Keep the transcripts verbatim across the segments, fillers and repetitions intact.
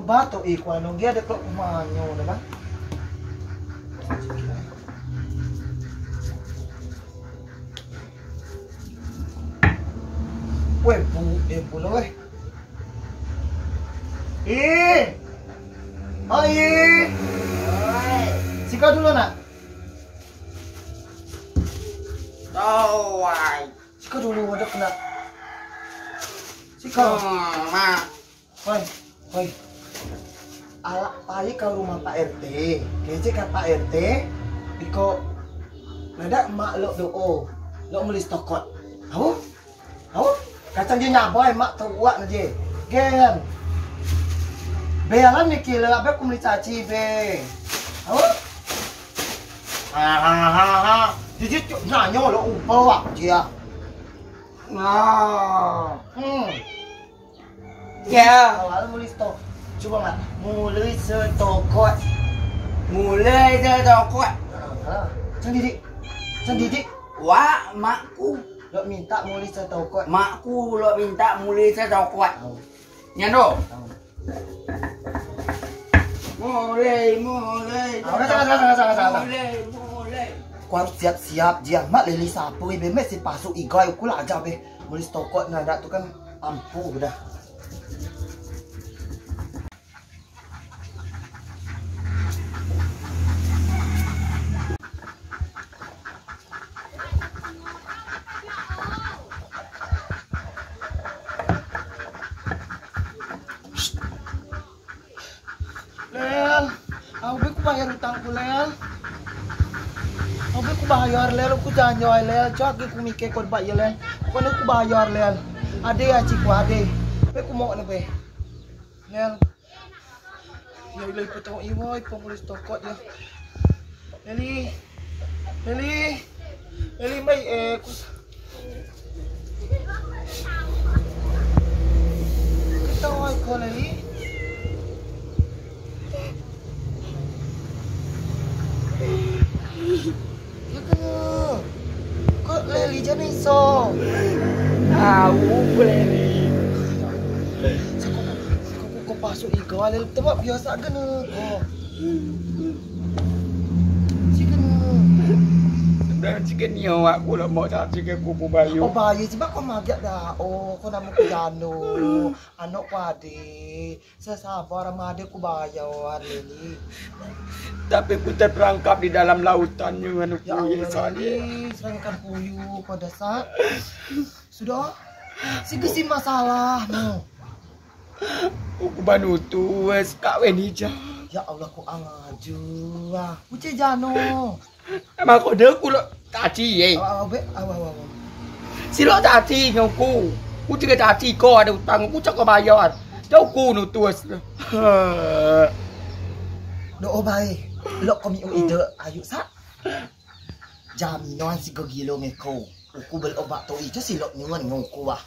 Batuk iko anu, dia ada kelok manyo dah, Bang. Weh, bu, eh, pulo, weh. Ih. Oh, ih. Sikau dulu, nak. Tawai. Sikau dulu, ada kena. Sikau. Hmm, mak. Hoi, hoi. Alak pai kau rumah Pak R T. Kecek ka Pak R T. Iko nadeak mak lok do'o. Lok meli stokot. Au? Au? Kacang dio nyabai mak tuak ne dio. Gen. Be alam ni kilo abe ku meli caci be. Au? Ha ha ha ha. Jijik cuk nanyo lok upo wak dio. Nah. Hmm. Ya. Awal mulai seto-, coba, Mak. Mulai setokot. Mulai setokot. Ha, ha. Cang didik. Cang didik. Wak, makku. Lok minta mulai setokot. Makku lok minta mulai setokot. Au. Nyano. Au. Mulai, mulai. Au, kata, kata, kata, kata, kata. Mulai, mulai. Ku harus siap-siap, Jiang. Mak leli sapu, ibe mek si pasuk igai, ku lah aja be. Mulai setokot nadeak tu kan. Ampuh dah. Lel, au be ku bayar utangku, Lel. Au be ku bayar, Lel, ku janjai, Lel. Cak ku mike ko ba ye, Lel. Ko ne ku bayar, Lel. Ade ya ciku, ade. Be ku mok ne be. Lel. Ya, ilai petong iwai, pong mulai setokot ya. Leli. Leli. Leli, mai, eh, ku. Ketawa ko, Leli. Ya ke? Ko Leli jano iso? Au, Leli. Seko, seko ko pasuk igai, Leli. Tempat biasa kene ko. Si kene. Dan si kene yo, aku lok mau tak si ke kuku bayu. Oh, bayu, sebab ko magak dah. Oh, ko nama ku jano. Anok ku ade. Sesabar ama ade ku bayar, Leli. Tapi ku terperangkap di dalam lautan dengan. Ya Allah, Leli, serangkan puyu pada saat. Sudah, si gesi masalah no. Uku banutu wes kak weni ja. Ya Allah, ku angaju ah. Uce jano. Emang kode ku lok caci ye. Awa, awa, be, awa, awa, awa. Si lok caci ngen ku. Ku tiga caci ko ade utang ku cak ko bayar. Jauh ku nutus. Do o bae. Lok ko miu ide ayu sa. Jaminoan si gogilo ngen ko. Uku bel obat to ijo si lok nyuan ngen ku wah.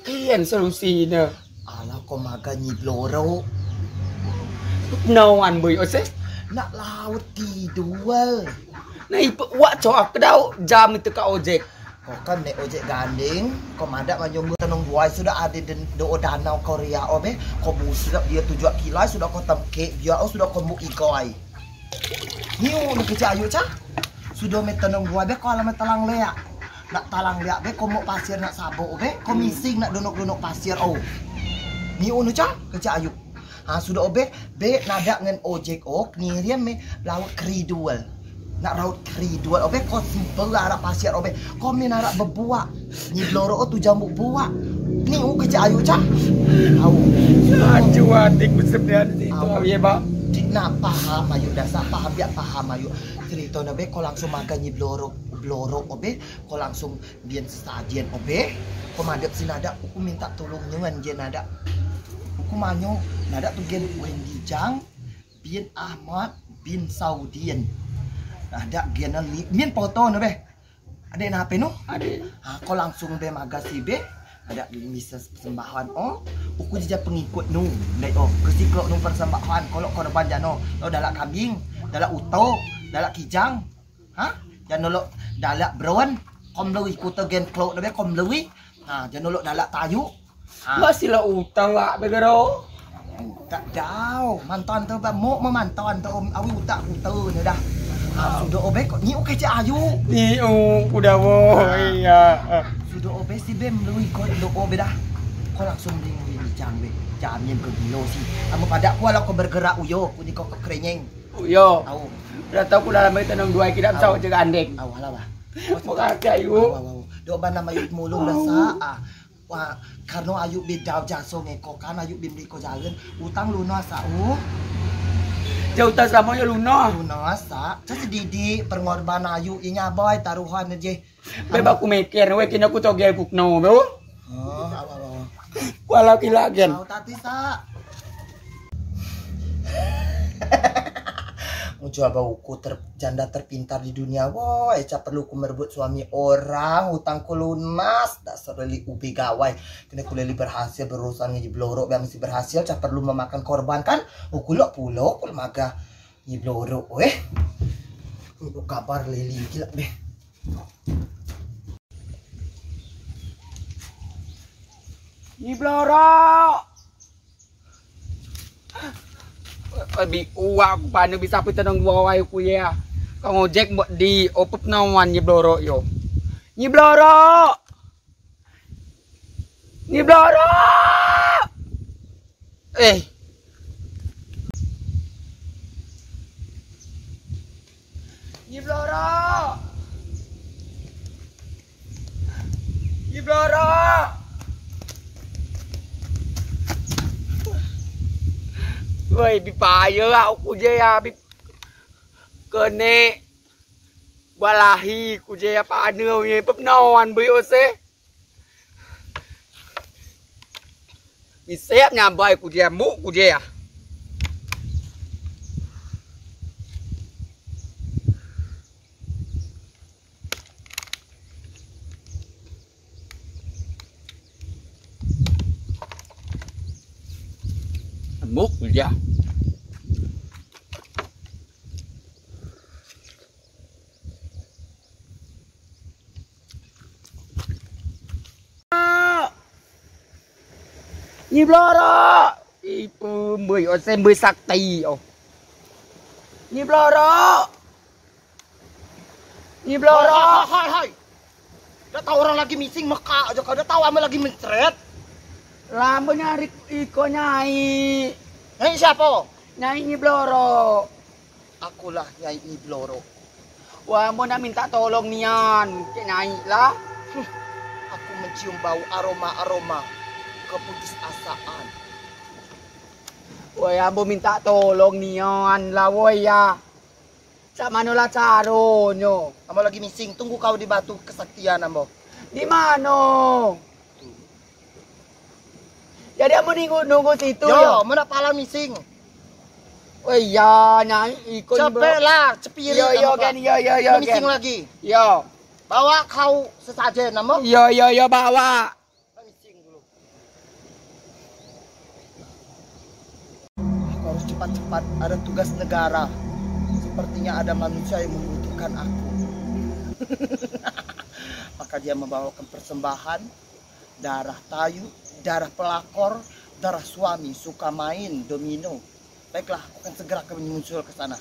Kian solusi ne. Alah ko maga nyi bloro. Nawan boy ose. Nak laut tidur. Nah ipe wak coa kedau jam itu ka ojek. Ko kan nek ojek ganding, ko madeak manjung tenung buai sudah ade den do danau Korea obe, ko busudak dio tujuak kilai sudah ko temkek dio o sudah ko mbuk igai. Niu ne kecek ayu ca. Sudo me tenung buai be ko alam me telang leak. Nak talang leak be ko mok pasir nak sabok be ko mising nak donok-donok pasir o. Niu ne ca kecek ayu. Ha sudo o be be nadeak ngen ojek o ngirim me laut keridual. Nak laut keridual o be ko simpel arak pasir o be ko min arak bebuak. Nyi bloro o tu jambuk buak. Niu kecek ayu ca. Au. Acu atik besebean situ au ye ba. Dik nak paham ayu dasar paham biak paham ayu. Cerito ne be ko langsung makan nyi blorok blorok o be ko langsung bien sesajen o be. Ko madep si nadeak uku minta tulung nyen je nadeak. Uku manyo nadeak tu gen Wendy Jang bin Ahmad bin Saudin. Nadeak gen li min foto ne be. Ade nape nu? Ade. Ha ko langsung be magasi be. Nadeak gen mises persembahan o. Uku jejak pengikut nu. Ndai o kesi kelo nu persembahan kolo korban jano. Lo dalak kambing, dalak uto, dalak kijang. Ha? Jano lok dalak bron. Kom lui kute gen klok debe kom lui. Ha, jano lok dalak tayu. Ha. Masih lok utang wak begero. Tak dau, mantan te ba, mok memantan te, om, awi utak kute ne dah. Ah, sudo o be ko, nyi o kecek ayu. Nyi o, udah wo, ah, iya. Sudo o be si be melui ko do o be dah. Ko langsung di ngui jam be, jam nyen ke gilo si. Amen padeak ko, walau ko bergerak uyo, ku ni ko kekerenyeng. Uyo. Au. Udah tau ku dalam itu nong duai kidam. Au. Sawat jaga andeng. Au, alah bah. Makasih ayu. Au, au, au. Dok ba nama yut mulung dah sa, ah. Wah, karno ayu be dau jaso ngeko kan, ayu be meli ko jaren, utang lunas sa, uh. Jauh utang selamo yo lunas. Lunas sa, cak sedidi pengorban ayu, inyo abai taruhan je. Be ba ku meker, we kino ku togel ku keno, be. Oh, awa, awa, awa. Ku alau kila gen. Au tati sa. Ujo abang uku ter-, janda terpintar di dunia, woi, cak perlu ku merebut suami orang, utang ku lunas, dasar leli ube gawai. Kene ku leli berhasil berurusan ngeji blorok, biar mesti berhasil, cak perlu memakan korban kan, uku lok pulo, uku lemaga ngeji blorok, weh. Untuk kabar leli gila, beh. Nyi blorok. Bi uak ku pane bisa pita nong dua wai ku ya. Kang ojek mbok di opep nawan nyi blorok yo. Nyi blorok. Nyi blorok. Eh. Nyi blorok. Nyi blorok. Woi, bi paye aku je ya, bi kene balahi ku je ya, pane ye pep nawan bi ose. Isep nyambai ku je, muk ku je. Muk ku je. Nyi blorok. Ipe mbei, o, se mbei sakti, o. Nyi blorok. Nyi blorok. Hai, hai, hai, hai. Dak tau orang lagi mising mekak aja kau. Dak tau ame lagi mencret. Lamo nyari iko nyai. Nyai siapo? Nyai Nyi Blorok. Akulah Nyai Nyi Blorok. Wah, ambo nak minta tolong nian, cek nyai lah. Huh, aku mencium bau aroma-aroma keputusasaan. Woi, ambo minta tolong nian lah, woi, ya. Cak mano lah caronyo? Ambo lagi mising, tunggu kau di batu kesaktian ambo. Di mano? Jadi ambo nunggu, nunggu situ yo. Yo, mano pala mising? Oh iya, nyai iko. Cepet lah, cepirit. Yo, yo, gen, yo, yo, yo, gen. Mising lagi. Yo. Bawa kau sesajen ambo. Yo, yo, yo, bawa. Aku harus cepat-cepat, ada tugas negara. Sepertinya ada manusia yang membutuhkan aku. Maka dia membawakan persembahan, darah tayu, darah pelakor, darah suami suka main domino. Baiklah, aku akan segera menyusul ke sana.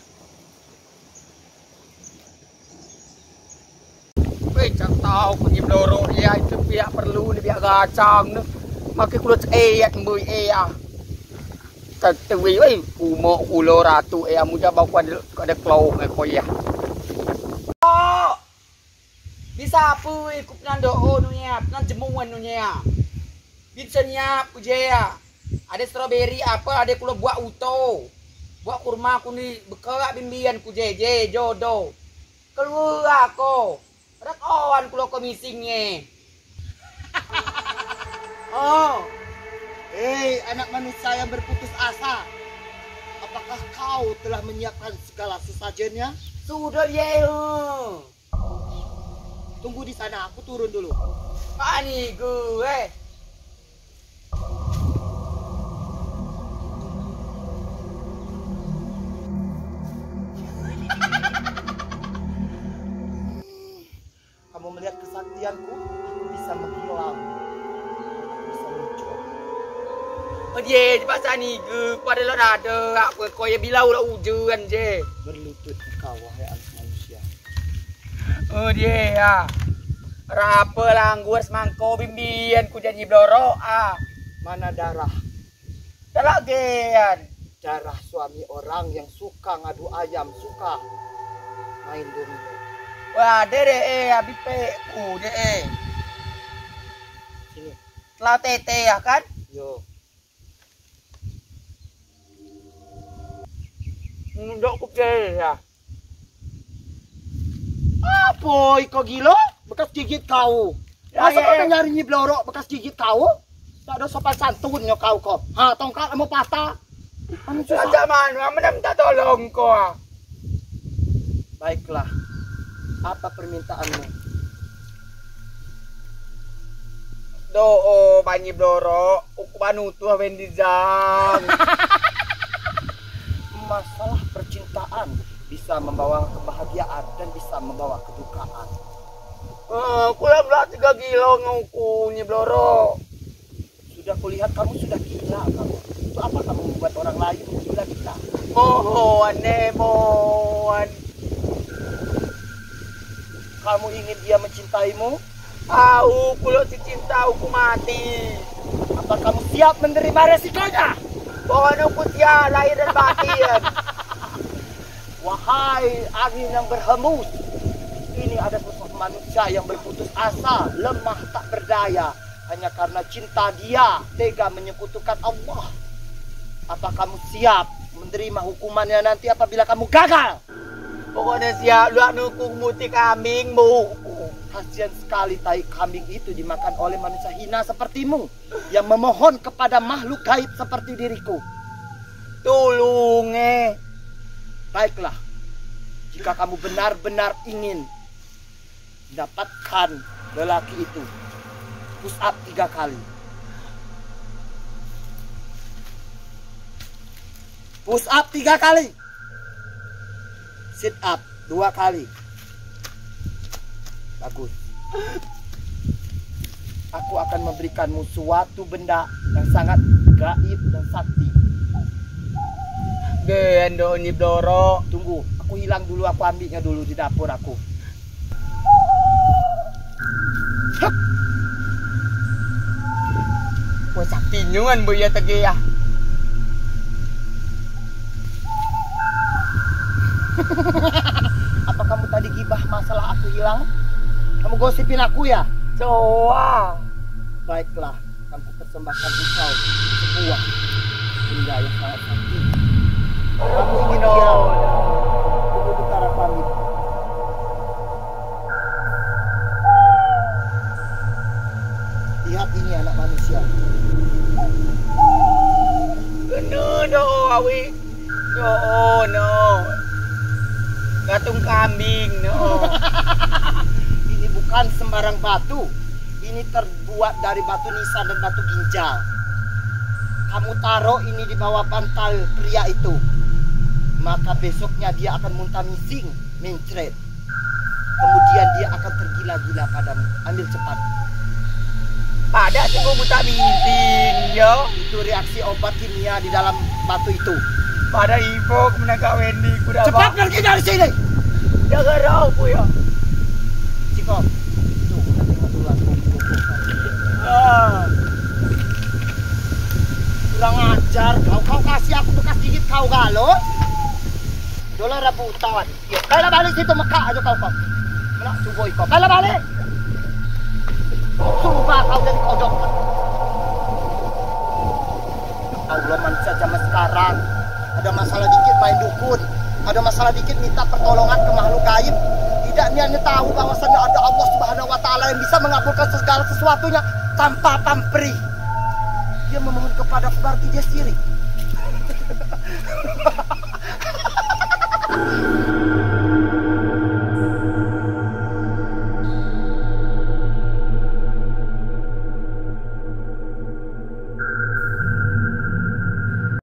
Weh, cak tau ku Nyi Blorok, ya, itu pihak perlu ni, pihak gacang ni. Makin kulo cek eyek mbui, eh, ya. Tetui, weh, umok kulo ratu, eh, amu jabau ku ade, ade kelong, eh, ko, ya. Oh, bisa apu, eh, ku penan do'o nu, ya, penan jemuan nu, ya. Bibsen nyiap ku je ya. Ade strawberry ape, ade kulo buak uto. Buak kurma ku ni bekerak bimbian ku je, je, jodo. Keluar ko. Rak awan kulo ko mising nye. Oh. Hei, anak manusia yang berputus asa. Apakah kau telah menyiapkan segala sesajennya? Sudah, ye. Tunggu di sana, aku turun dulu. Ani gue. Kamu melihat kesaktianku, aku bisa menghilang. Aku bisa muncul. Oh, die, di pasar ni ge, pada lo nade, aku ko ye bilau lo ujan je. Berlutut engkau, wahai anak manusia. Oh, die, ya. Rape langgur semangko bimbien ku janji blorok, ah. Mana darah? Darah gen. Darah suami orang yang suka ngadu ayam, suka main domino. Wah, de, de, eh, abis pe, uh, de, eh. Sini. Telau tete ya kan? Yo. Ndok ku pe ya. Apo iko gilo? Bekas gigit kau. Masa kau nyari nyi blorok bekas gigit kau? Tak ada sopan santunnyo kau ko. Ha, tongkat mau patah. Anu susah. Raja mano, amen minta tolong ko, ah. Baiklah. Apa permintaanmu? Do'o, banyi blorok, uku banutuh Wendy Zhang. Masalah percintaan bisa membawa kebahagiaan dan bisa membawa kedukaan. Eh, kulo belak tiga kilo ngen uku nyi blorok. Sudah kulihat kamu sudah gila kamu. Untuk apa kamu membuat orang lain gila-gila? Mohon, eh, mohon. Kamu ingin dia mencintaimu? Au, kulo si cinta uku mati. Apa kamu siap menerima resikonya? Pokoknya uku siap lahir dan batin. Wahai angin yang berhembus, ini ada sosok manusia yang berputus asa, lemah tak berdaya, hanya karena cinta dia tega menyekutukan Allah. Apa kamu siap menerima hukumannya nanti apabila kamu gagal? Pokoknya siap, luak nuku muti kambing, Bu. Kasihan sekali tai kambing itu dimakan oleh manusia hina sepertimu yang memohon kepada makhluk gaib seperti diriku. Tulung, eh. Baiklah, jika kamu benar-benar ingin dapatkan lelaki itu, push up tiga kali. Push up tiga kali. Sit up dua kali. Bagus. Aku akan memberikanmu suatu benda yang sangat gaib dan sakti. Gen do nyi blorok. Tunggu, aku hilang dulu, aku ambilnya dulu di dapur aku. Wah, sakti nien bo ye tege ya. Apa kamu tadi gibah masalah aku hilang? Kamu gosipin aku ya? Coa. Baiklah, kamu persembahkan engkau sebuah benda yang sangat sakti. Kamu ingin dia? Tunggu bentar, aku ambil. Lihat ini, anak manusia. Kena do, awi. Do, no. Gatung kambing, no. Ini bukan sembarang batu. Ini terbuat dari batu nisan dan batu ginjal. Kamu taruh ini di bawah bantal pria itu. Maka besoknya dia akan muntah mising, mencret. Kemudian dia akan tergila-gila padamu. Ambil cepat. Pada tunggu muntah mising, yo. Itu reaksi obat kimia di dalam batu itu. Pada ibu menegak Wendy, kuda. Cepat pergi dari sini. Jaga roh, Bu, ya. Siko. Tuh, udah terima duluan. Ah. Kurang ajar, kau, kau kasih aku bekas gigit kau galo. Dolar rabu utawan. Kailah balik situ, mekak aja kau, kau. Menak cubo iko. Kailah balik. Sumpah kau jadi kodok. Allah, manusia zaman sekarang. Ada masalah dikit main dukun. Ada masalah dikit minta pertolongan ke makhluk gaib. Tidak niatnya tahu bahwasanya ada Allah Subhanahu wa Ta'ala yang bisa mengabulkan segala sesuatunya tanpa pamrih. Dia memohon kepada berarti dia sirik.